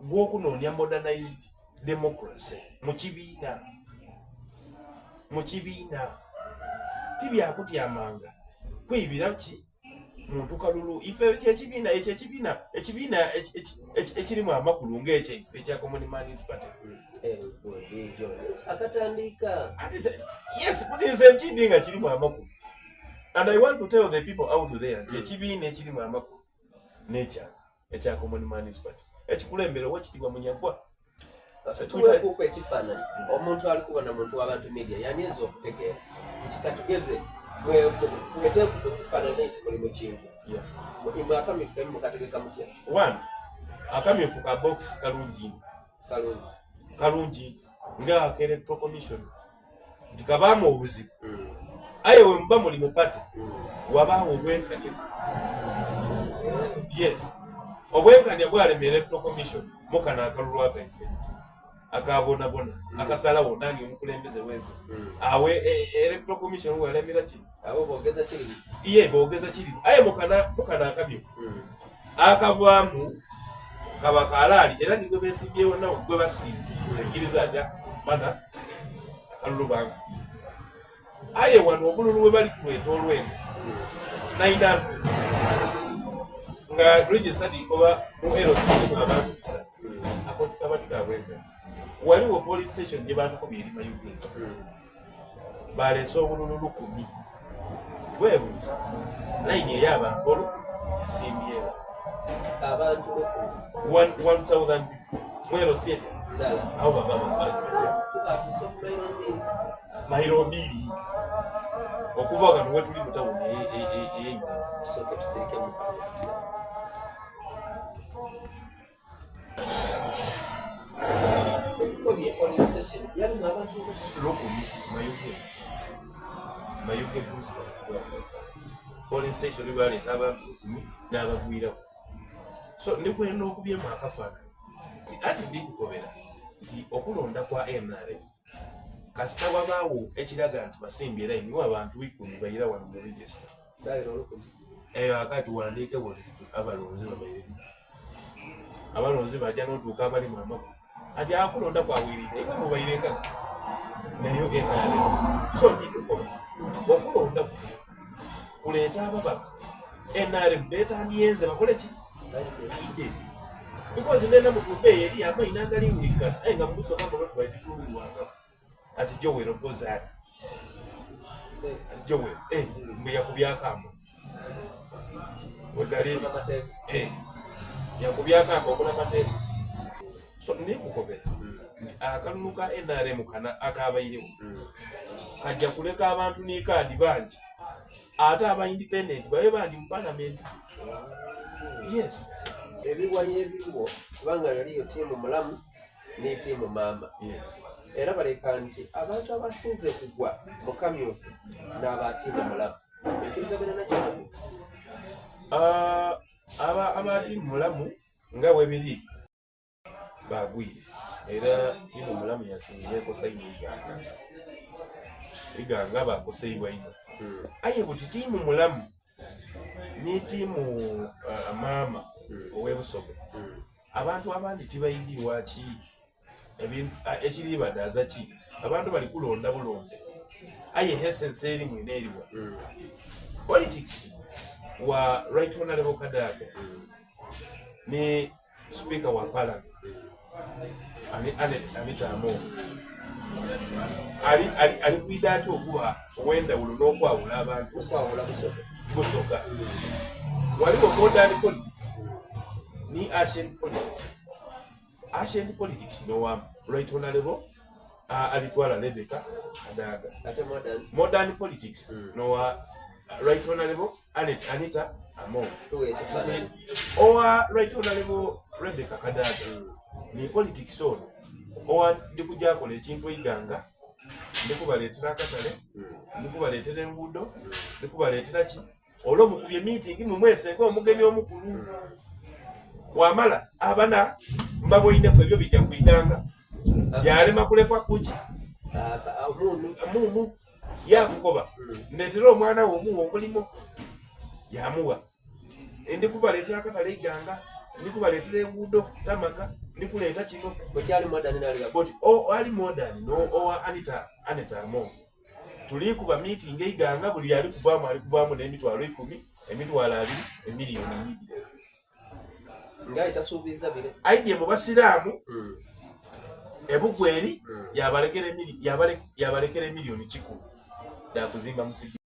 gw'okunoonia modernized democracy mu kibiina mu kibiina ti byakutyamanga kwibira ki muntu kalulu ife ekyekibiina ekyo ekibiina ekibiina ekirimu amakulu ng'ekyaife ekya common man's party eh, akatandika yes nze nkindi nga kirimu amakulu and i want to tell the people out there nti ekibiina ekirimu amakulu nekya ekya common man's party ekikulembera owekitiibwa munyagwa tuwekuuku ekifaananyi omuntu ali kubona muntu w'abantu media yaniyinza okutegeera nti katugeze mweteeku ku kifaananyi ekyo muli mu kintu imwe akamyufu emu mukategeka mutya one akamyufu ka box kalungi kalungi kalungi nga aka electoral commission nti kabaamu obuzibu mm. aye we muba muli mu party mm. wabaawo obwenkanya yes obwenkanya bwalema electoral commission mukano akalulu akaife akabonabona mm. akasalawo nani omukulembeze wensi mm. awe e, e, electoral commission walemera kiri abo bogeza kiri iye bogeza kiri aye mukana mukana akabyo mm. akavaamu kaba kalaali era nigwe besimbyewo nawo gwe basinze ekkiriza atya mana akalulu bange aye wano obululu we bali kulweta olwendo naina nga registered oba mu LC mu abantu bisa ako tukaba tukabwenga waliwo police station gye batukubye eri Mayuge baleese obululu lukumi weebuuza layini ey'abantu olukumi yasimbyewo abantu one thousand people mwero siete awo baba tukatuuse ku mayiro mbiri mayiro mbiri okuva wano wetuli mu tawuni ey'eidala tusooke tusirike mu Mayuge polling station baleeta abantu lukumi n'abagwirako so ndikwenda okubyemu akafaananyi ati ndikukobera nti okulonda kwa nrm kasita wabaawo ekiraga nti basimbye layini abantu ikumi baira wano mu register eyo akati wandiikewo nti abalonzi babaire abalonzi bajja notuuka abalimu amakulu ati akulonda kwawirire iwe mubaire nga nayo nrm so ndikukoba okulonda kuno kuleeta ababaka nrm betandiyenze bakole ki baide because nenda mutuuka eyo eri amaina agaliwulikana aye nga mubusoka muno tubaitituwulirwangako ati jowero gozani ati jowero eh, mbu yakubyako amo wegali eh, yakubyako amo okola mateeka so ndikukobera nti akalulu ka nrm kana akabairewo hmm. kajja kuleka abantu nekaadi bangi ate aba independent babe bangi mu parliament yes ebiwayi ebiriwo kubanga yaliyo tiimu mulamu ne tiimu maama yes era baleka nti abantu abasinze kugwa mu kamyufu n'aba tiimu mulamu ekkirizagana nakyo ah, aba aba tiimu mulamu nga bwebiri bagwire era tiimu mulamu yasinzeeko sayini iganga iganga bakoseibwa ino hmm. aye buti tiimu mulamu ni tiimu uh, maama hmm. owebusoga hmm. abantu abandi tibaidi lwaki ekiri badaaza ki abantu bali kulonda bulonde aye essence eri mwine eriwa politics wa right honorable Kadaga ni speaker wa parliament ani Annet Anita Among ali ali ali kwida ati okuba ow'endawulo n'okwawula abantu okwawula busoga busoga waliwo modern politics ni ancient politics ancient politics nowa right honorable uh, alitwala Rebecca Kadaga ate modern modern politics mm. nowa uh, right honorable Annet Anita Among tuwe ekifaananyi owa right honorable Rebecca Kadaga mm. ni politics ono owa ndikujakola ekintu eiganga ndikubaleetera akatale mm. ndikubaleetera enguudo ndikubaleetera ki olwo mukubye meeting mumwese ng'omugenyi omukulu wamala abana mbaboineku ebyo bijja kwidanga byalema kulekwa kuki omuntu yakukoba mm. ndetera omwana wo omuwa omulimu yamuwa ndikubaleetera akatale iganga ndikubaleetera enguudo tamaka Ndi kuleeta kino. Bwe kyali modern n'ali gha. But o ali modern no owa Anita Anita Among. Tuli kuba meeting eighanga buli ali kuvaamu ali kuvaamu n'emitwalo ikumi, emitwalo abiri, emiliyoni nigireka. Nga tasuubiza bire. Aidye mu basiraamu ebugweri yabalekera emiliyoni 100 dha kuzimba musigiti.